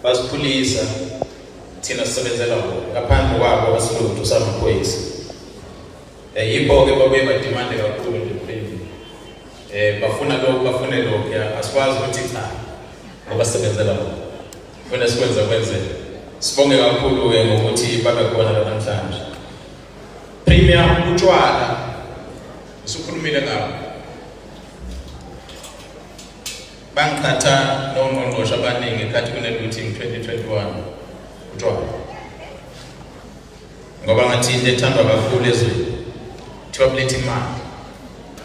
Basikhulisa thina sisebenzela bona, ngaphandle kwabo asilutho samaphoyisa. Yikho-ke babuye badimande kakhulu nje Premier. Bafuna lokhu, bafune lokhu, asikwazi ukuthi cha ngoba sisebenzela bona. Funa sikwenze kwenzeke. Sibonge kakhulu-ke ngokuthi babe khona la namhlanje. Premier, utshwala usukhulumile ngabo. Bangiqhatha nongqongqoshe abaningi khathi kune-looting 2021 utshwala. Ngoba ngathi into ethandwa kakhulu ezweni kuthiwa buletha imali,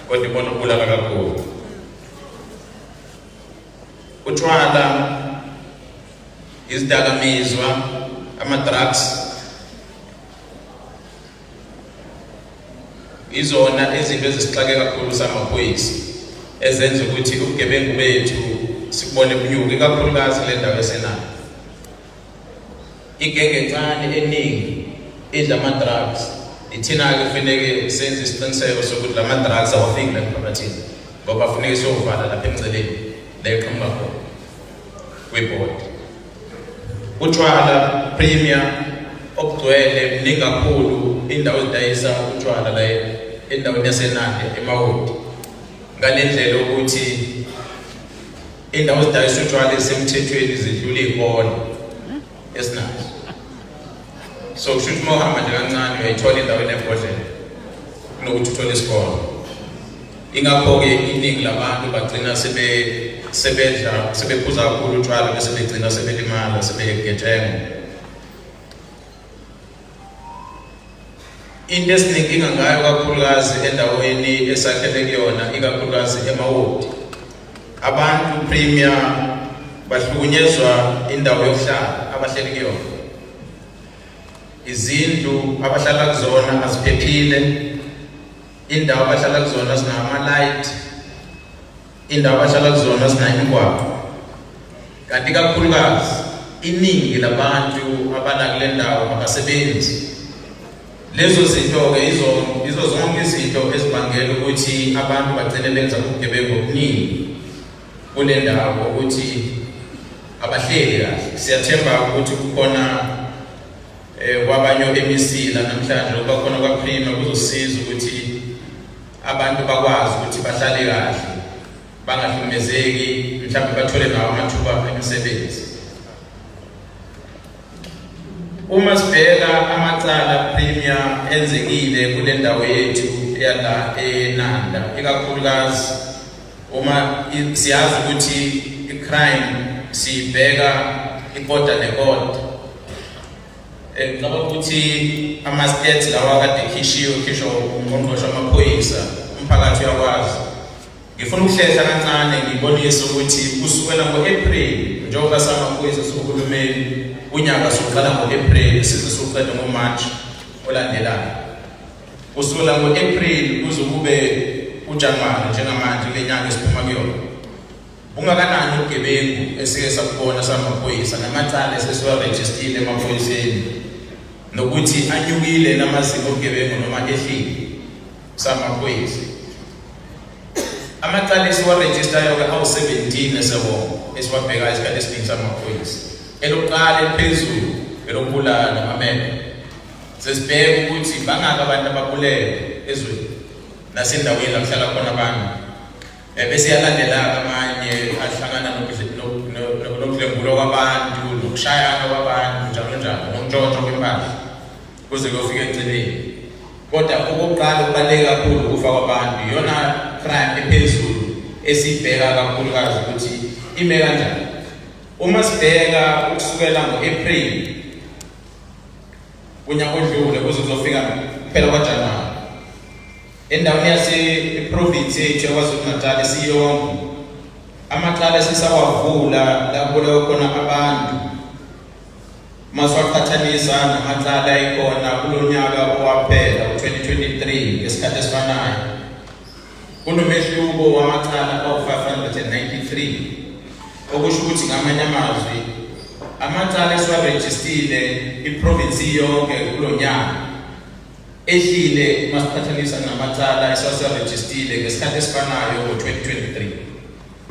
kodwa ibona ukubulala kakhulu. Utshwala, izidakamizwa, ama-drugs izona izinto ezisixake kakhulu samaphoyisa ezenza ukuthi ubugebengu bethu sikubone bunyuka, ikakhulukazi kule ndawo esenayo. Igenge encane eningi idla ama-drugs. Ithina-ke kufuneke senze isiqiniseko sokuthi la ma-drugs awafiki la emphakathini, ngoba funeke siyovala lapha emngceleni la eqhamuka khona kwibhodi. Utshwala Premier obugcwele buningi kakhulu, indawo ezidayisa utshwala la endaweni yaseNanda eMawoti, ngale ndlela ukuthi indawo ezidayisa utshwala ezisemthethweni zidlula iy'kole esinazo. So kusho ukuthi uma uhamba nje kancane uyayithola indawo enebhodlela kunokuthi uthole isikole. Ingakho-ke iningi labantu bagcina sebedla sebephuza kakhulu utshwala bese begcina sebelimala sebegetshengwa. Into esinenkinga ngayo kakhulukazi endaweni esakhele kuyona, ikakhulukazi eMawoti, abantu Premier bahlukunyezwa indawo yokuhlala abahleli kuyona. Izindlu abahlala kuzona aziphephile, indawo abahlala kuzona zinama-light, indawo abahlala kuzona zinayo imigwaqo, kanti kakhulukazi iningi labantu abala kule ndawo abasebenzi. Lezo zinto-ke izo zonke izinto ezibangela ukuthi abantu bagcine benza ubugebengu obuningi kule ndawo, ukuthi abahleli kahle. Siyathemba ukuthi kukhona kwabanye o-MEC la namhlanje, ukuba khona kwaPremier kuzosiza ukuthi abantu bakwazi ukuthi bahlale kahle, bangahlukumezeki, mhlawumbe bathole nawo amathuba emisebenzi. Uma sibheka amacala Premier enzekile kule ndawo yethu yala eNanda, ikakhulukazi uma siyazi ukuthi i-crime siyibheka ikota nekota. Ngicabanga ukuthi ama-stats lawa kade ekhishiwe, khishwa ungqongqoshe wamaphoyisa, umphakathi uyakwazi. Ngifuna ukuhlehla kancane ngibonise ukuthi kusukela ngo-April, njengoba samaphoyisa siwuhulumeni, unyaka siwuqala ngo-April size siwuqede ngo-March olandelayo. Kusukela ngo-April kuze kube uJanuwari njengamanje kule nyanga esiphuma kuyona, bungakanani ubugebengu esike sabubona samaphoyisa namacala esesiwarejistile emaphoyiseni, nokuthi anyukile namazinga obugebengu noma ehlile samaphoyisa. Amacala esiwarejistayo-ke awu-17 esewonke esiwabhekayo isikhathi esiningi samaphoyisa. Elokuqala eliphezulu elokubulala namamele. Sesibheka ukuthi bangaki abantu ababulewe ezweni nasendaweni la kuhlala khona abantu. Bese yalandela-ke amanye ahlangana nokudlwengulwa kwabantu, nokushayana kwabantu, njalo njalo, nokuntshontshwa kwempahla kuze kuyofika ekugcineni. Kodwa okokuqala okubaluleke kakhulu ukufa kwabantu, iyona crime ephezulu esiyibheka kakhulukazi ukuthi ime kanjani. Uma sibheka ukusukela ngo-April unyaka odlule kuze kuzofika kuphela kwaJanuwari, endaweni yase-province yethu yaKwaZulu-Natal siyonke, amacala esisawavula la kubulewe khona abantu masiwaqhathanisa namacala ayikhona kulo nyaka owaphela u-2023 ngesikhathi esifanayo, kunomehluko wamacala awu-593, okusho ukuthi ngamanye amazwi amacala esiwarejistile iprovinsi yonke kulo nyaka ehlile uma siqhathanisa namacala esasiwarejistile ngesikhathi esifanayo ngo-2023,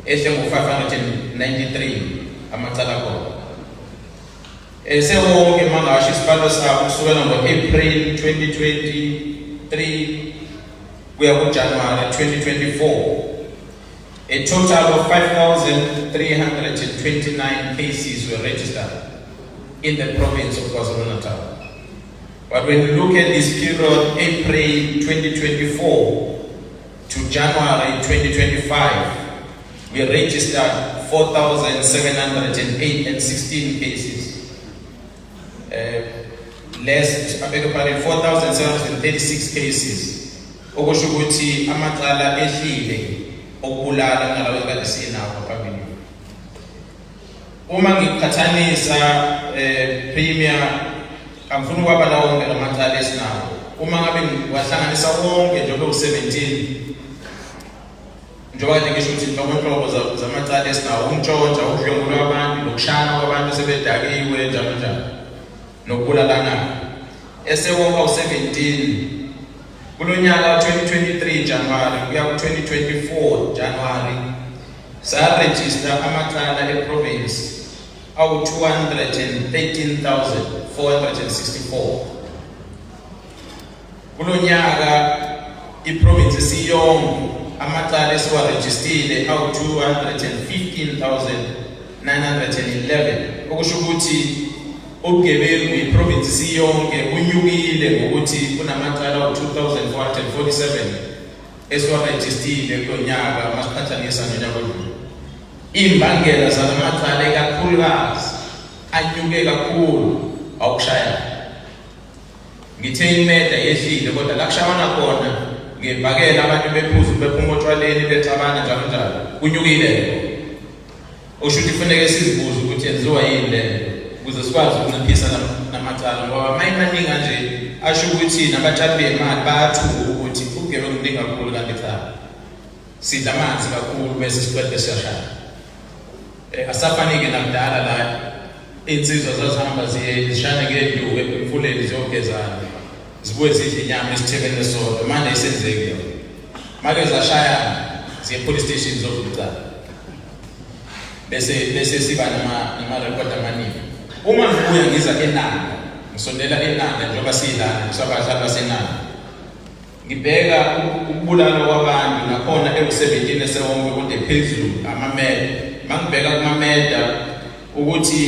ehle ngo-593 amacala khona. Sewonke mangasho isibalo sabo kusukela ngo-April 2023 kuya kuJanuary 2024, a total of 5,329 cases were registered in the province of KwaZulu-Natal. But when you look at this period, April 2024 to January 2025, we registered 4,716 cases. Less, I beg your pardon, 4,736 cases. Okusho ukuthi amacala ehlile okubulala kunalawo ekade sinawo phambili. Uma ngiqhathanisa, Premier, angifuni ukwabala wonke lamacala esinawo. Uma ngabe ngiwahlanganisa wonke njengoba u17, njengoba kade ngisho ukuthi inhlobonhlobo zamacala esinawo, ukuntshontsha, ukudlwengulwa abantu, nokushana kwabantu sebedakiwe, njalo njalo, nokubulalana, esewonke awu-17 kulo nyaka 2023 January kuya ku-2024 January, sarejista amacala eprovince awu-213,464. Kulo nyaka iprovince siyonke amacala esiwarejistile awu-215,911, okusho ukuthi ubugebengu iprovince siyonke bunyukile ngokuthi kunamacala awu-2447 esiwarejistile kulo nyaka masiqhathanisa nonyaka odlule. Imbangela zalamacala ikakhulukazi anyuke kakhulu awukushayana. Ngithe i-murder yehlile, kodwa la kushawana khona ngebhakela, abantu bephuza, bephuma otshwaleni, bexabana, njalo njalo, kunyukile. Okusho ukuthi kufanele sizibuze ukuthi yenziwa yini le nto ukuze sikwazi ukunciphisa namacala, ngoba uma imaningi kanje asho ukuthi nabatshali bemali bayathuka ukuthi ubugebengu buningi kakhulu, kanti cha, sidla amanzi kakhulu bese siqede siyashaya. Asafanike nakudala la insizwa zazihamba ziye zishane ngenduku emfuleni, ziyogezana, zibuye zidle inyama esithebeni esodwa. Manje ayisenzeki yona. Make zashayana, ziye police station zovula icala, bese siba nama-record amaningi. Uma ngibuya ngiza eNanda, ngisondela eNanda, njengoba siyilana kusabadlali baseNanda, ngibheka ukubulala kwabantu nakhona ewu-17 esewonke, kodwa phezulu ama-murder. Mangibheka kuma-murder ukuthi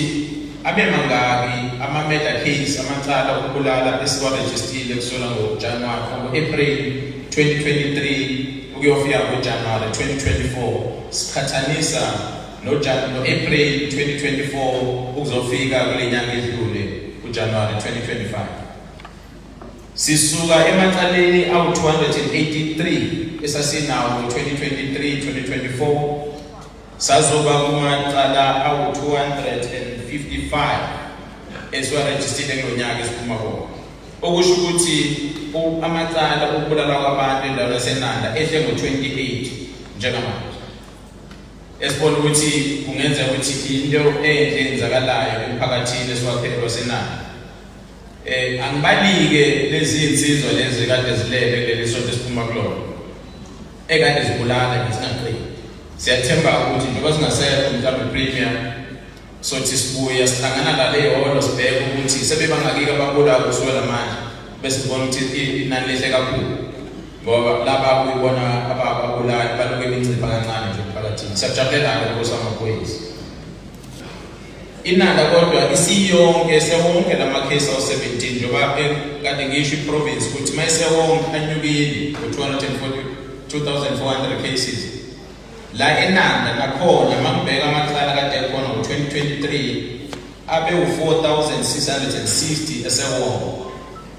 abe mangaki ama-murder case, amacala okubulala esiwarejistile kusukela ngoJanuwari, ngo-April 2023 ukuyofika ngoJanuwari 2024, siqhathanisa no-April 2024 ukuzofika kule nyanga edlule uJanuwari 2025, sisuka emacaleni awu-283 esasinawo ngo-2023 2024, sazoba kumacala awu-255 esiwarejistile kulo nyaka esiphuma kuwo, okusho ukuthi amacala okubulala kwabantu endaweni yaseNanda ehle ngo-28 njengamanje, esibona ukuthi kungenzeka ukuthi into enhle eyenzakalayo emphakathini esiwakhele waseNanda. Angibalike lezi insizwa lezi kade zilele kuleli sonto esiphuma kulona, ekade zibulala nje singaqini. Siyathemba ukuthi njengoba singasekho mhlawumbe, Premier, sothi sibuya sihlangana la ehholo, sibheke ukuthi sebebangakike ababulawa kusukela manje, bese sibona ukuthi inani lehle kakhulu, ngoba laba kuyibona ababulali balokhu bencipha kancane nje emphakathini. Siyajabulela-ke lokho samaphoyisa iNanda, kodwa isiyonke sewonke lamakhesi awu-17, njengoba kade ngisho iprovince ukuthi uma isewonke anyukile ngo-240 2400 cases. La eNanda nakhona makubheka amacala kade ekhona ngo-2023 abe u-4660 esewonke,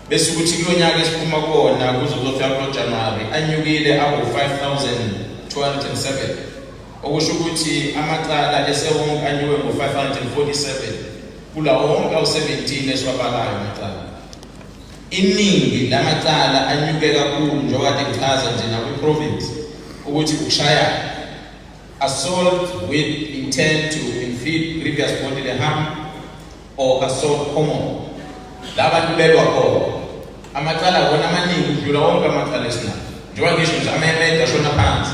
bese ukuthi kulo nyaka esiphuma kuwona kuze kuzofika kulo January anyukile awu-5207, okusho ukuthi amacala esewonke anyuke ngo-547 kulawo wonke awu-17 esiwabalayo amacala. Iningi lamacala anyuke kakhulu, njengoba kade ngichaza nje nakwi-province ukuthi ukushayana, assault with intent to inflict grievous bodily harm or assault common, la bantu belwa khona amacala wona amaningi kudlula wonke amacala esinawo. Njengoba ngisho nje, ama-murder ashona phansi,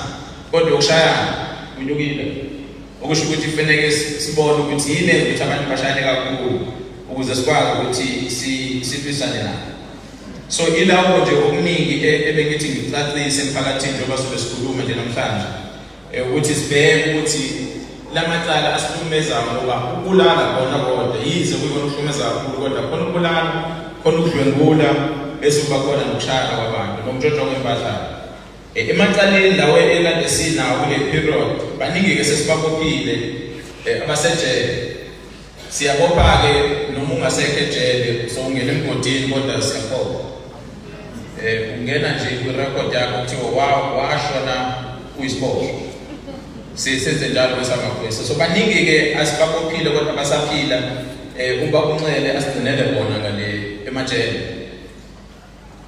kodwa ukushayana kunyukile, okusho ukuthi kufanele sibone ukuthi yini enza ukuthi abantu bashayane kakhulu. Ukuze sikwazi ukuthi silwisane nabo. So ilawo nje okuningi ebengithi ngicacise emphakathini njengoba sobe sikhuluma nje namhlanje, ukuthi sibheke ukuthi lamacala asihlukumezayo, ngoba ukubulala kona kodwa yize kuyikona okuhlukumeza kakhulu, kodwa khona ukubulala, khona ukudlwengula, bese kuba khona nokushayana kwabantu nokuntshontshwa kwempahla. Emacaleni lawo ekade sinawo kule period, baningi-ke sesibabophile, abasejele. Siyabopha-ke noma ungasekho ejele, sowungena emgodini, kodwa siyabopha. Ungena nje kwirekhodi yakho kuthiwa washona uyisiboshwa. Sisenze njalo kwesamaphoyisa. So baningi-ke asibabophile kodwa basaphila. Ubaba uNxele asigcinele bona ngale emajele.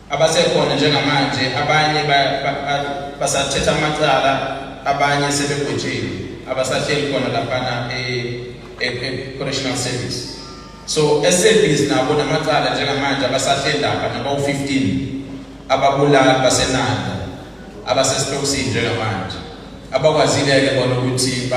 Abasekhona njengamanje abanye basathetha amacala, abanye sebegwetshiwe, abasahleli khona laphana e-correctional service. So e-service nabo namacala njengamanje abasahleli lapha nabawu-15 ababulali baseNanda abasesitokisini njengamanje, abakwazile-ke bona ukuthi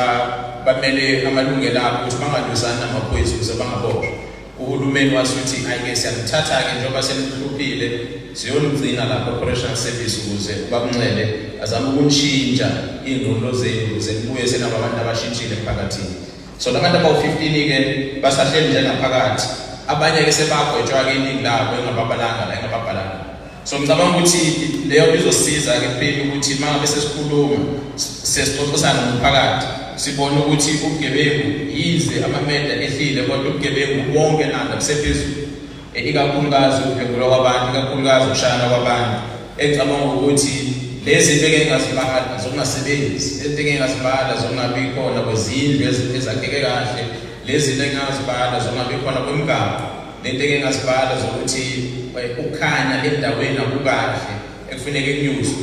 bamele amalungelo abo ukuthi bangalwisani namaphoyisa ukuze bangaboshwa. Uhulumeni wasuthi ayike siyanithatha-ke njengoba senihluphile, siyonigcina lapha correctional service ukuze bakunxele azame ukunishintsha iy'ngqondo zenu ukuze nibuye senabo abantu abashintshile emphakathini. So labantu abawu-15-ke basahleli njengaphakathi, abanye-ke sebagwetshwa-ke iningi labo engababalanga la engababhalanga. So ngicabanga ukuthi leyo izosiza-ke phela ukuthi uma ngabe sesikhuluma sesixoxisana nomphakathi sibone ukuthi ubugebengu yize amameda ehlile kodwa ubugebengu bonke nanda busephezulu, ikakhulukazi ukudlwengulwa kwabantu, ikakhulukazi ukushayana kwabantu. Engicabanga ukuthi lezi zinto engeke ngazibala zokungasebenzi, lezi zinto engeke ngazibala zokungabi khona kwezindlu ezakheke kahle, lezi zinto engeke ngazibala zokungabi khona kwemigaqo, lento engeke ngazibala zokuthi ukukhanya endaweni akukahle ekufuneka kunyuswe,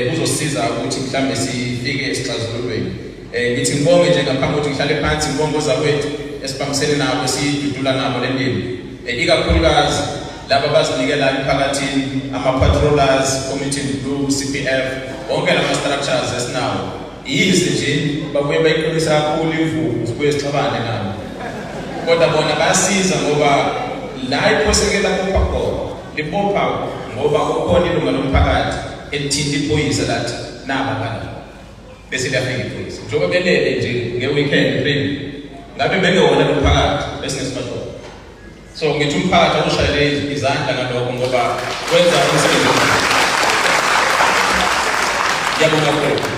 kuzosiza ukuthi mhlambe sifike esixazululweni. Ngithi ngibonge nje ngaphambi kokuthi ngihlale phansi, ngibonge ozakwethu esibambisene nabo, esiyidudula nabo le ndima, ikakhulukazi laba abazinikela emphakathini, ama-patrollers, Community Blue, CPF, wonke lama-structures esinawo. Yize nje babuye bayiqinisa kakhulu imvubu, zibuye zixabane nabo, kodwa bona bayasiza ngoba la iphoyisa labopha khona libopha ngoba kukhona ilunga lomphakathi elithinta iphoyisa lathi naba abantu, bese liyafika iphoyisa. Njengoba belele nje nge-weekend free, ngabe bengewona lomphakathi bese ngesibathola. So ngithi umphakathi awushayele izandla ngalokho ngoba wenza umsebenzi omuhle. Ngiyabonga kakhulu.